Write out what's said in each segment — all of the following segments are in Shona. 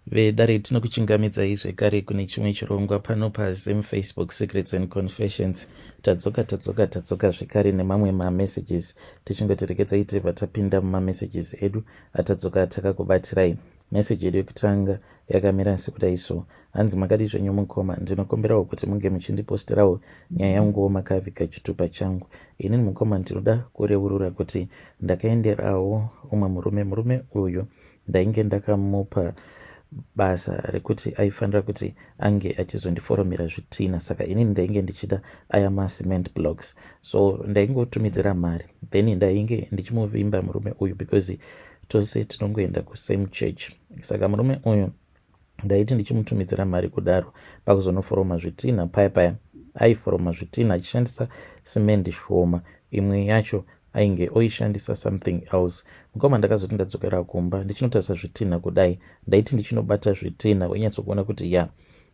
Vedare, tinokuchingamidzai zvekare kune chimwe chirongwa pano paZim Facebook Secrets and Confessions. Tadzoka, tadzoka, tadzoka zvekare nemamwe mamessages. Tichingoti regedzai tibva tapinda mumamessages edu atadzoka takakubatirai. Meseji yedu yekutanga yakamira sekudai so. Hanzi, "Makadi zvenyu mukoma? Ndinokumbirawo kuti munge muchindiposterawo nyaya yanguwo makaviga chitupa changu. Inini mukoma, ndinoda kureurura kuti ndakaenderawo umwe murume. Murume uyu ndainge ndakamupa basa rekuti aifanira kuti ange achizondiforomera zvitina. Saka inini ndainge ndichida aya macement blocks, so ndaingotumidzira mari. Then ndainge ndichimuvimba murume uyu because tose tinongoenda kusame church. Saka murume uyu ndaiti ndichimutumidzira mari kudaro, pakuzonoforoma zvitina paya paya, aiforoma zvitina achishandisa simendi shoma, imwe yacho ainge oishandisa something else. Mukoma, ndakazoti ndadzokera kumba ndichinotarisa zvitina kudai, ndaiti ndichinobata zvitina, wainyatsokuona kuti ya,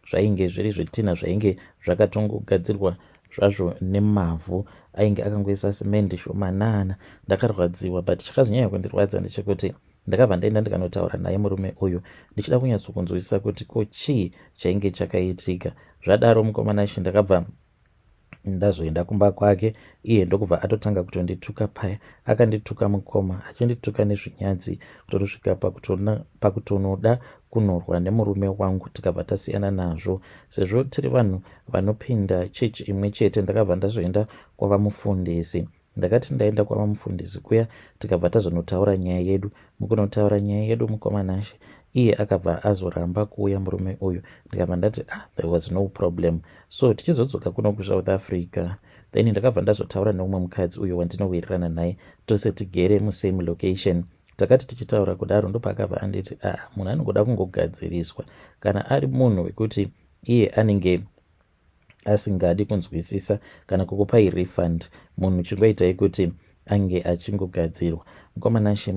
zvainge zviri zvitina zvainge zvakatongogadzirwa zvazvo nemavhu, ainge akangoisa simendi shomanana. Ndakarwadziwa, but chakazonyanya kundirwadza ndechekuti ndakabva ndaenda ndikanotaura naye murume uyu, ndichida kunyatsokunzwisisa kuti ko chii chainge chakaitika. Zvadaro, mukoma Nashe, ndakabva ndazoenda kumba kwake, iye ndokubva atotanga kutondituka paya. Akandituka mukoma, achindituka nezvinyadzi, kutotosvika pakutonoda kunorwa nemurume wangu. Tikabva tasiyana nazvo. Sezvo tiri vanhu vanopinda chechi imwe chete, ndakabva ndazoenda kwavamufundisi. Ndakati ndaenda kwavamufundisi kuya, tikabva tazonotaura nyaya yedu. Mukunotaura nyaya yedu, mukoma Nashe, iye akabva azoramba kuuya murume uyu. Ndikabva ndati, "Ah, there was no problem." So tichizodzoka kuno kuSouth Africa, then ndakabva ndazotaura neumwe mukadzi uyo wandinowirirana naye, tose tigere musame location. Takati tichitaura kudaro, ndopaakabva anditi, "Ah, munhu anongoda kungogadziriswa. Kana ari munhu wekuti iye anenge asingadi kunzwisisa kana kukupai refund, munhu chingoitai kuti ange achingogadzirwa." Mukoma Nashe,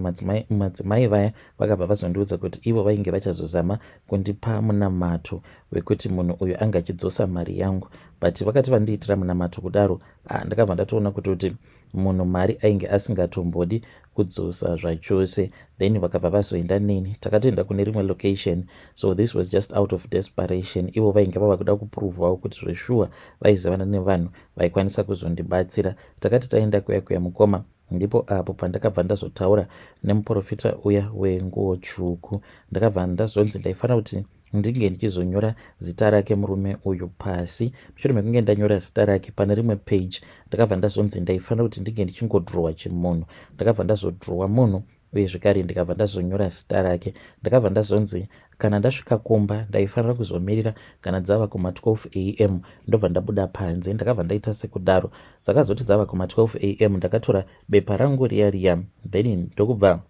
madzimai vaya vakabva vazondiudza kuti ivo vainge vachazozama kundipa munamato wekuti munhu uyu ange achidzosa mari yangu. But vakati vandiitira munamato kudaro, ah, ndakabva ndatoona kuti munhu mari ainge asingatombodi kudzosa zvachose. Then vakabva vazoenda neni, takatoenda kune rimwe location. So this was just out of desperation. Ivo vainge vava kuda kuprovhawo kuti zveshuwa vaizivana nevanhu vaikwanisa kuzondibatsira. Takati taenda kuya kuya, mukoma, ndipo apo pandakabva ndazotaura nemuprofita uya wenguo tsvuku. Ndakabva ndazonzi ndaifanira kuti ndinge ndichizonyora zita rake murume uyu pasi. Mushure mekunge ndanyora zita rake pane rimwe page, ndakabva ndazonzi ndaifanira kuti ndinge ndichingodhirowa chimunhu. Ndakabva ndazodhirowa munhu uye zvekare ndikabva ndazonyora zita rake. Ndakabva ndazonzi kana ndasvika kumba, ndaifanira kuzomirira kana dzava kuma12 am, ndobva ndabuda panze. Ndakabva ndaita sekudaro. Dzakazoti dzava kuma12 am, ndakatora bepa rangu riya riya, then ndokubva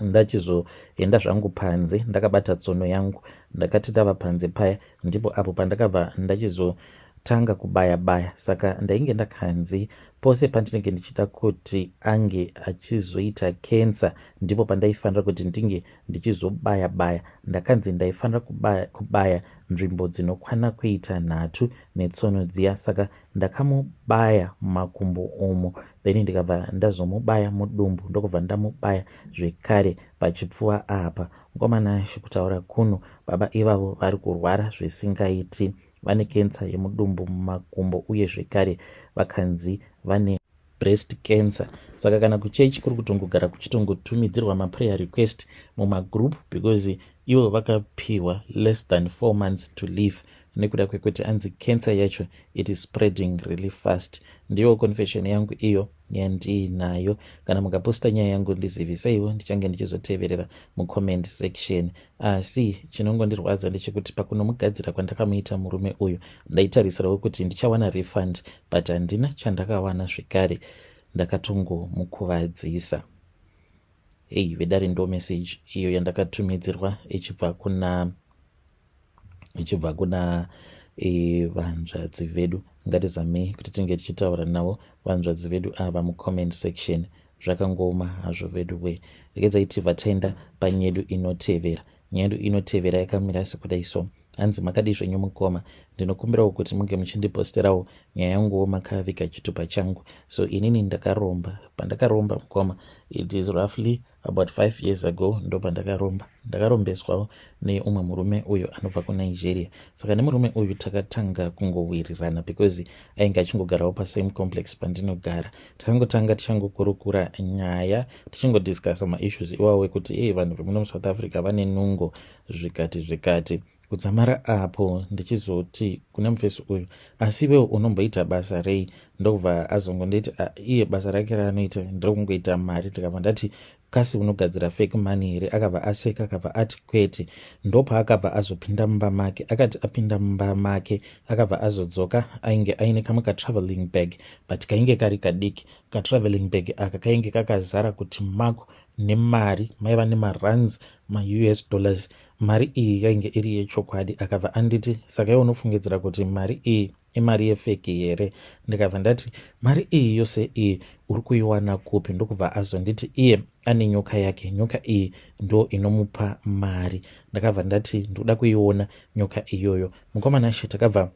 ndachizoenda zvangu panze ndakabata tsono yangu. Ndakati ndava panze paya, ndipo apo pandakabva ndachizotanga kubaya baya. Saka ndainge ndakanzi pose pandinenge ndichida kuti ange achizoita kensa, ndipo pandaifanira kuti ndinge ndichizobaya baya. Ndakanzi ndaifanira kubaya nzvimbo dzinokwana kuita nhatu netsono dziya. Saka ndakamubaya mumakumbo umo, then ndikabva ndazomubaya mudumbu, ndokubva ndamubaya zvekare pachipfuva apa. Mukoma Nashe, kutaura kuno baba ivavo vari kurwara zvisingaiti. Vane kensa yemudumbu, mumakumbo, uye zvekare vakanzi vane breast cancer. Saka kana kuchechi kuri kutongogara kuchitongotumidzirwa maprayer request mumagroup, because ivo vakapiwa less than 4 months to live, nekuda kwekuti anzi cancer yacho, it is spreading really fast. Ndiyo confession yangu iyo yandiinayo. Kana mukaposta nyaya yangu, ndiziviseiwo, ndichange ndichizoteverera mucomment section. Asi chinongondirwadza ndechekuti pakunomugadzira kwandakamuita murume uyu, ndaitarisirawo kuti ndichawana refund, but handina chandakawana zvekare. Ndakatongomukuvadzisa. Ei vedare, ndo message iyo yandakatumidzirwa ichibva kuna vanzvadzi vedu. Ngatizamei kuti tinge tichitaura navo vanzvadzi vedu ava mucomment section. Zvakangoma hazvo vedu we. Regedzai tibva taenda panyedu inotevera. Nyaya yedu inotevera yakamira sekudai so. Hanzi makadii zvenyu mukoma, ndinokumbirawo kuti munge muchindiposterawo nyaya yanguwo makaviga chitupa changu. So inini ndakaromba. Pandakaromba mukoma, it is roughly about 5 years ago ndo pandakaromba. Ndakarombeswawo neumwe murume uyo anobva kuNigeria. Saka nemurume uyu takatanga kungowirirana because ainge achingogarawo pasame complex pandinogara. Takangotanga tichangokurukura nyaya, tichingodiscussa maissues iwawo ekuti ei vanhu vemuno muSouth Africa vane nungo, zvikati zvikati. Kudzamara apo ndichizoti kune mufesi uyu, "Asi iwewo unomboita basa rei?" Ndokubva azongonditi iye basa rake raanoita nderekungoita mari. Ndikabva ndati, "Kasi unogadzira fake money here?" Akabva aseka, akabva ati kwete. Ndopaakabva azopinda mumba make. Akati apinda mumba make, akabva azodzoka ainge aine kamwe katraveling bag, but kainge kari kadiki. Katraveling bag aka kainge kakazara kuti mako nemari. Maiva nemarands, maUS dollars. Mari iyi yainge iri yechokwadi. Akabva anditi, "Saka iwe unofungidzira kuti mari iyi imari yefake here?" Ndikabva ndati, "Mari iyi yose iyi uri kuiwana kupi?" Ndokubva azonditi iye ane nyoka yake, nyoka iyi ndo inomupa mari. Ndakabva ndati ndoda kuiona nyoka iyoyo. Mukomana she, takabva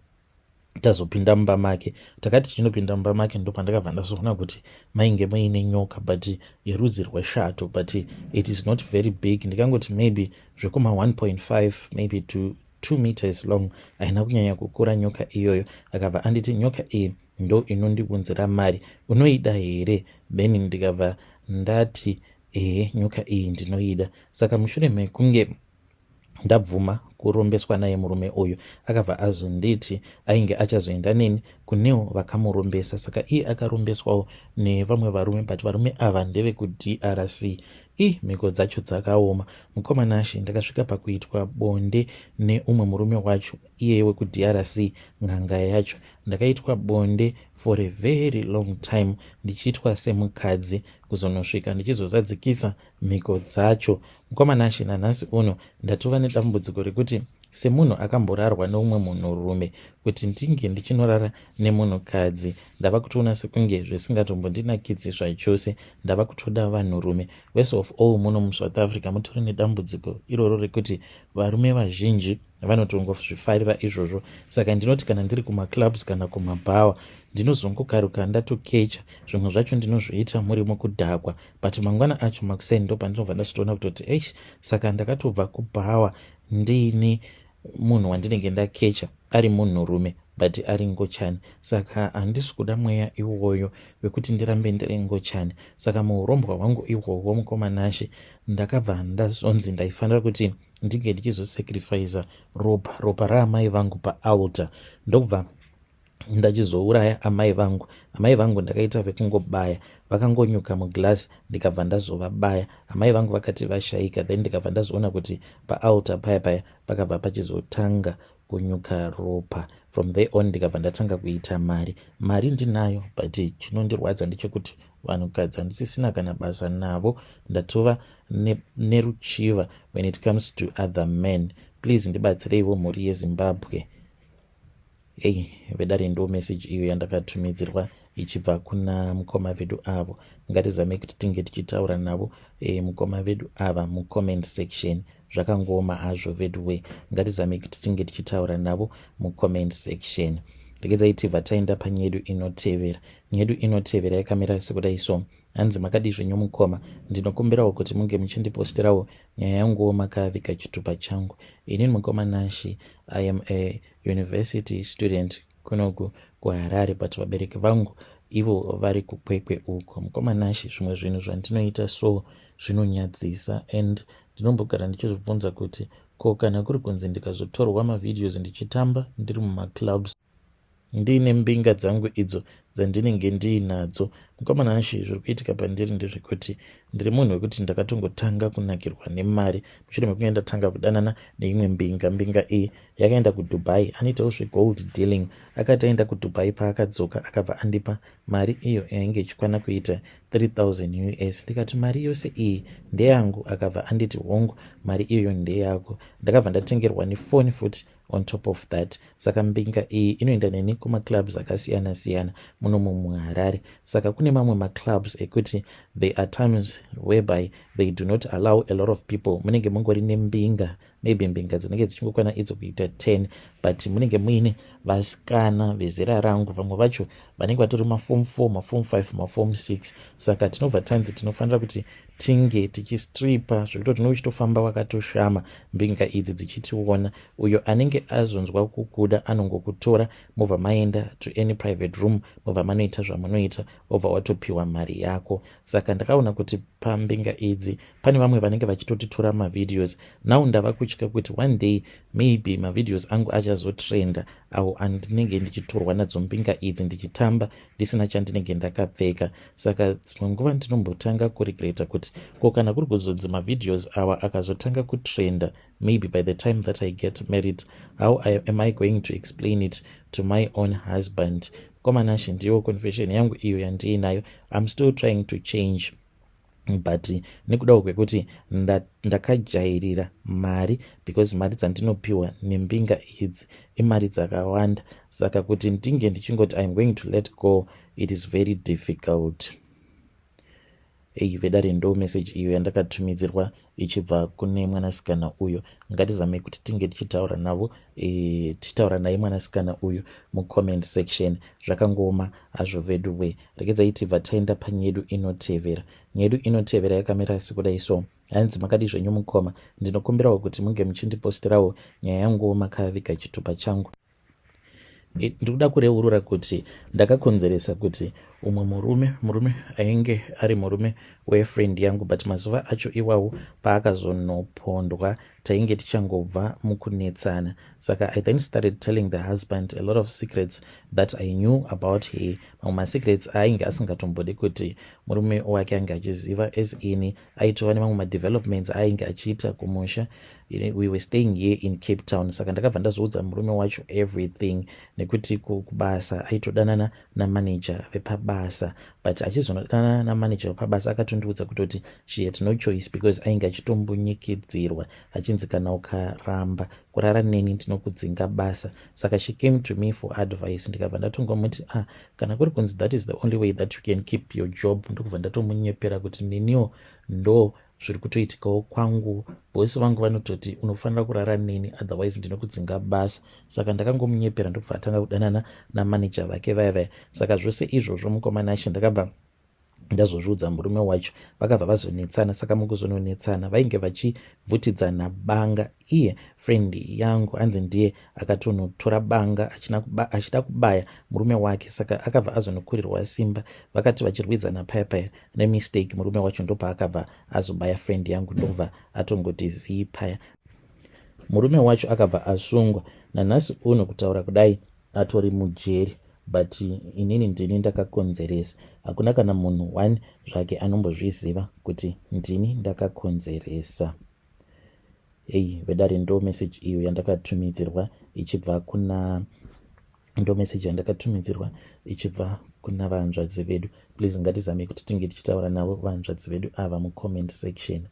tazopinda mumba make. Takati tichinopinda mumba make, ndopandakabva ndazoona kuti mainge muine nyoka, but yerudzi rweshato, but it is not very big. Ndikangoti maybe zvekuma 1.5, maybe to 2 meters long. Haina kunyanya kukura nyoka iyoyo. Akabva anditi, "Nyoka iyi ndo inondiunzira mari, unoida here?" Then ndikabva ndati, "Ehe, nyoka iyi ndinoida." Saka mushure mekunge ndabvuma kurombeswa naye murume uyu, akabva azonditi ainge achazoenda neni kunewo vakamurombesa. Saka iye akarombeswawo nevamwe varume, but varume ava ndevekuDRC. I mhiko dzacho dzakaoma, mukoma Nashe. Ndakasvika pakuitwa bonde neumwe murume wacho iyeye wekuDRC, ng'anga yacho. Ndakaitwa bonde for a very long time, ndichiitwa semukadzi, kuzonosvika ndichizozadzikisa mhiko dzacho. Mukoma Nashe, nanhasi uno ndatova nedambudziko rekuti semunhu akamborarwa neumwe munhurume, kuti ndinge ndichinorara nemunhukadzi ndava kutoona sekunge zvisingatombondinakidzi zvachose. Ndava kutoda vanhurume. Worst of all, muno muSouth Africa mutori nedambudziko iroro rekuti varume vazhinji vanotongozvifarira izvozvo. Saka ndinoti kana ndiri kumaclubs kana kumabhawa, ndinozongokaruka ndatokecha. Zvimwe zvacho ndinozviita muri mukudhakwa, but mangwana acho makuseni ndo pandinobva ndazotoona kutoti eish, saka ndakatobva kubhawa ndiine munhu wandinenge ndakecha ari munhurume, but ari ngochani. Saka handisi kuda mweya iwoyo wekuti ndirambe ndiri ngochani. Saka muurombwa hwangu ihwohwo, mukoma Nashe, ndakabva ndazonzi ndaifanira kuti ndinge ndichizosacrifica ropa raamai vangu paaltar. Ndokubva ndachizouraya amai vangu. Amai vangu ndakaita vekungobaya, vakangonyuka muglass, ndikabva ndazovabaya. Amai vangu vakati vashayika, then ndikabva ndazoona kuti paaltar paya paya pakabva pachizotanga kunyuka ropa. From there on ndikabva ndatanga kuita mari. Mari ndinayo, but chinondirwadza ndechekuti vanhukadzi handisisina kana basa navo. Ndatova neruchiva when it comes to other men. Please ndibatsireiwo, mhuri yeZimbabwe. Ei vedare, ndo message iyo yandakatumidzirwa ichibva kuna mukoma vedu avo. Ngatizamei kuti tinge tichitaura navo mukoma vedu ava mucomment section. Zvakangooma hazvo veduwe. Ngatizamei kuti tinge tichitaura navo mucomment section. Regedzai tibva taenda panyedu inotevera. Nyedu inotevera yakamira sekudai so. Hanzi, "Makadii zvenyu mukoma? Ndinokumbirawo kuti munge muchindiposterawo nyaya yanguwo makaviga chitupa changu. Inini mukoma Nashi, I am a university student kunoku kuHarare, but vabereki vangu ivo vari kuKwekwe uko. Mukoma Nashi, zvimwe zvinhu zvandinoita so zvinonyadzisa, and ndinombogara ndichizvibvunza kuti ko kana kuri kunzi ndikazotorwa mavideos ndichitamba ndiri mumaclubs, ndiine mbinga dzangu idzo dzandinenge ndiinadzo?" Mukoma Nashi, zviri kuitika pandiri ndezvekuti ndiri munhu wekuti ndakatongotanga kunakirwa nemari mushure mekunge ndatanga kudanana neimwe mbinga. Mbinga iyi yakaenda kuDubai, anoitawo zvegold dealing. Akati aenda kuDubai, paakadzoka akabva andipa mari iyo yainge ichikwana kuita 3000 US. Ndikati, "Mari yose iyi ndeyangu?" Akabva anditi, "Hongu, mari iyoyo ndeyako." Ndakabva ndatengerwa nefoni futi on top of that. Saka mbinga iyi inoenda neni kumaclubs akasiyana siyana. munomu muHarare. Saka kune mamwe maclubs ekuti there are times whereby they do not allow a lot of people. Munenge mungori nembinga, maybe mbinga dzinenge dzichingokwana idzo kuita 10, but munenge muine vasikana vezera rangu, vamwe vacho vanenge vatori maform 4, maform 5, maform 6. Saka tinobva tanzi tinofanira kuti tinge tichistripa, zvekutoti tinenge uchitofamba wakatoshama, mbinga idzi dzichitiona. Uyo anenge azonzwa kukuda anongokutora, mobva maenda to any private room, mobva manoita zvamunoita, wobva watopiwa mari yako. Saka ndakaona kuti pambinga idzi pane vamwe vanenge vachitotitora mavideos. Now ndava kutya kuti one day maybe mavideos angu achazotrenda, awo andinenge ndichitorwa nadzo mbinga idzi ndichitamba ndisina chandinenge ndakapfeka. Saka dzimwe nguva ndinombotanga kuregreta kuti ko kana kuri kuzonzi mavideos awa akazotanga kutrenda, maybe by the time that I get married, how am I going to explain it to my own husband? Komanashe, ndiyo confession yangu iyo yandiinayo. I'm still trying to change, but nekudawo kwekuti ndakajairira mari, because mari dzandinopiwa nembinga idzi imari dzakawanda. Saka kuti ndinge ndichingoti I am going to let go, it is very difficult. Ei vedare, ndo message iyo yandakatumidzirwa ichibva kune mwanasikana uyo. Ngatizamei kuti tinge tichitaura navo, tichitaura naye mwanasikana uyu mucomment section. Zvakangoma hazvo vedu we. Regedzai tibva taenda panyedu inotevera. Nyedu inotevera yakamira sekudai so. Hanzi, "Makadi zvenyu mukoma? Ndinokumbirawo kuti munge muchindipostirawo nyaya yanguwo makaviga chitupa changu. Ndikuda kureurura kuti ndakakonzeresa kuti umwe murume ainge ari murume wefriend yangu, but mazuva acho iwawo paakazonopondwa tainge tichangobva mukunetsana. Saka I then started telling the husband a lot of secrets that I knew about her, mamwe masecrets aainge asingatombodi kuti murume wake ange achiziva, as ini aitova nemamwe madevelopments aainge achiita kumusha. We were staying here in Cape Town. Saka ndakabva ndazoudza murume wacho everything, nekuti kubasa aitodanana namanager vepabasa, but achizonodanana namanager vepabasa akatondiudza kutoti she had no choice, because ainge achitombunyikidzirwa achinzi kana ukaramba kurara neni ndinokudzinga basa. Saka she came to me for advice. Ndikabva ndatongomuti, ah, kana kuri kunzi that is the only way that you can keep your job, ndokubva ndatomunyepera kuti neniwo ndo zviri kutoitikawo kwangu, bosi vangu vanototi unofanira kurara neni, otherwise ndinokudzinga basa. Saka ndakangomunyepera, ndokubva atanga kudanana namanager vake vaya vaya. Saka zvose izvozvo, mukomana acho, ndakabva ndazozviudza murume wacho, vakabva vazonetsana. Saka mukuzononetsana vainge vachibvutidzana banga. Iye friend yangu anzi ndiye akatonotora banga achida kubaya murume wake, saka akabva azonokurirwa simba. Vakati vachirwidzana paya paya, nemistake murume wacho ndopaakabva azobaya friend yangu, ndobva atongoti zii paya. Murume wacho akabva asungwa. Nanhasi uno kutaura kudai atori mujeri, but inini ndini ndakakonzeresa. Hakuna kana munhu one zvake anombozviziva kuti ndini ndakakonzeresa." Ei vedare, ndo message iyo yandakatumidzirwa ichibva kuna, ndo message yandakatumidzirwa ichibva kuna vanzvadzi vedu. Please, ngatizamei kuti tinge tichitaura navo vanzvadzi vedu ava mucomment section.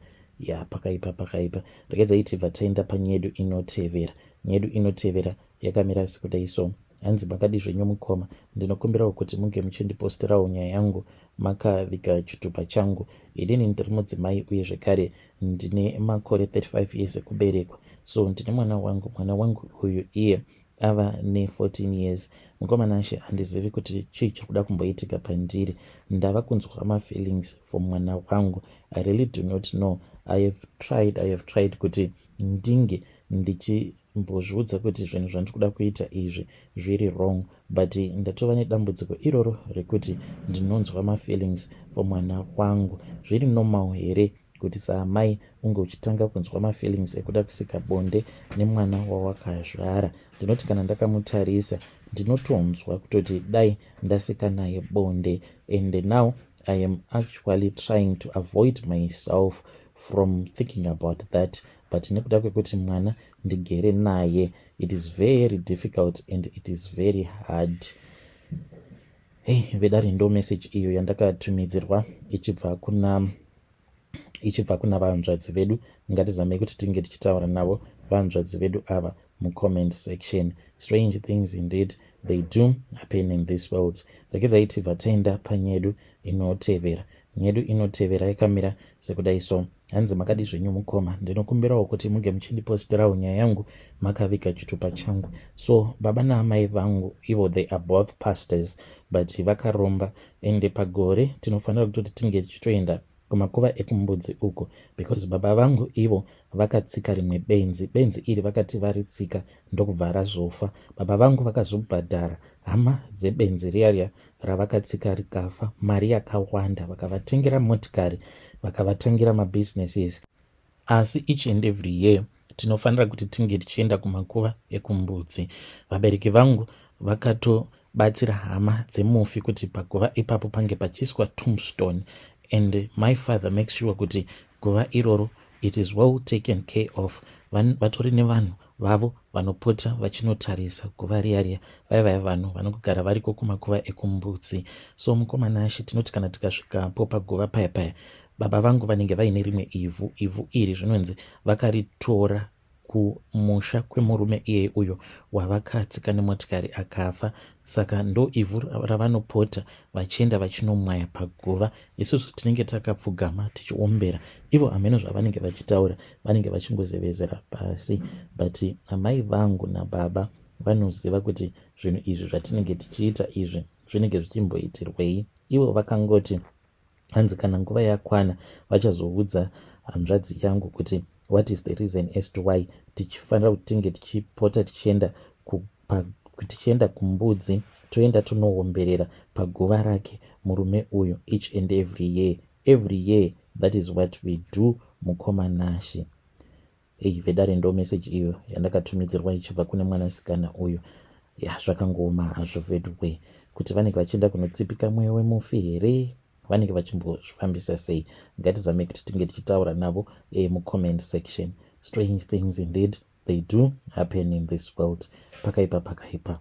Ya, pakaipa, pakaipa. Regedzai tibva taenda panyedu inotevera. Nyedu inotevera yakamira sekudai so. Hanzi, "Makadi zvenyu mukoma? Ndinokumbirawo kuti munge muchindiposterawo nyaya yangu makaviga chitupa changu. Inini ndiri mudzimai, uye zvekare ndine makore 35 years ekuberekwa. So ndine mwana wangu. Mwana wangu uyu iye ava ne14 years. Mukomanashe, handizivi kuti chii chiri kuda kumboitika pandiri. Ndava kunzwa mafeelings for mwana wangu. I really do not know. I have tried, I have tried kuti ndinge ndichimbozviudza kuti zvinhu zvandiri kuda kuita izvi zviri wrong, but ndatova nedambudziko iroro rekuti ndinonzwa mafeelings for mwana wangu. Zviri normal here kuti saamai unge uchitanga kunzwa mafeelings ekuda kusika bonde nemwana wawakazvara? Ndinoti kana ndakamutarisa ndinotonzwa kutoti dai ndasika naye bonde, and now I am actually trying to avoid myself from thinking about that, but nekuda kwekuti mwana ndigere naye, it is very difficult and it is very hard." Hei vedare, ndo message iyo yandakatumidzirwa ichibva kuna vanzvadzi vedu. Ngatizamei kuti tinge tichitaura navo vanzvadzi vedu ava mucomment section. Strange things indeed, they do happen in this world. Regedzai tibva taenda panyedu inotevera. Nyedu inotevera yakamira sekudai so. Hanzi, "Makadi zvenyu mukoma? Ndinokumbirawo kuti muge muchindipostirawo nyaya yangu makaviga chitupa changu. So baba naamai vangu ivo, they are both pastors, but vakaromba. Ende pagore tinofanira kutoti tinge tichitoenda kumakuva ekuMbudzi uko, because baba vangu ivo vakatsika rimwe benzi. Benzi iri vakati varitsika, ndokubva razofa. Baba vangu vakazobhadhara hama dzebenzi riya riya ravakatsika rikafa mari yakawanda, vakavatengera motikari, vakavatangira mabusinesses. Asi each and every year tinofanira kuti tinge tichienda kumakuva ekuMbudzi. Vabereki vangu vakatobatsira hama dzemufi kuti paguva ipapo pange pachiiswa tombstone, and my father makes sure kuti guva iroro, it is well taken care of. Vatori nevanhu vavo vanopota vachinotarisa guva riya riya. Vaya vaya vanhu vanogara variko kumakuva ekuMbudzi. So mukoma Nashe, tinoti kana tikasvikapo paguva paya paya, baba vangu vanenge vaine rimwe ivhu. Ivhu iri zvinonzi vakaritora kumusha kwemurume iyeye uyo wavakatsika nemotikari akafa. Saka ndo ivhu ravanopota vachienda vachinomwaya paguva. Isusu tinenge takapfugama tichiombera. Ivo hameno zvavanenge vachitaura, vanenge vachingozevezera pasi, but amai vangu nababa vanoziva kuti zvinhu izvi zvatinenge tichiita izvi zvinenge zvichimboitirwei. Ivo vakangoti, hanzi kana nguva yakwana vachazoudza hanzvadzi yangu kuti what is the reason as to why tichifanira kuti tinge tichipota tichienda kuMbudzi, toenda tonoomberera paguva rake murume uyu each and every year, every year. That is what we do, mukoma Nashe." Ei vedare, ndo meseji iyo yandakatumidzirwa ichibva kune mwanasikana uyu. Ya, zvakangooma hazvo vedwe, kuti vanenge vachienda kunotsipika mweya wemufi here? Vanenge vachimbozvifambisa sei? Ngatizame kuti tinge tichitaura navo mucomment section. Strange things indeed, they do happen in this world. Pakaipa, pakaipa.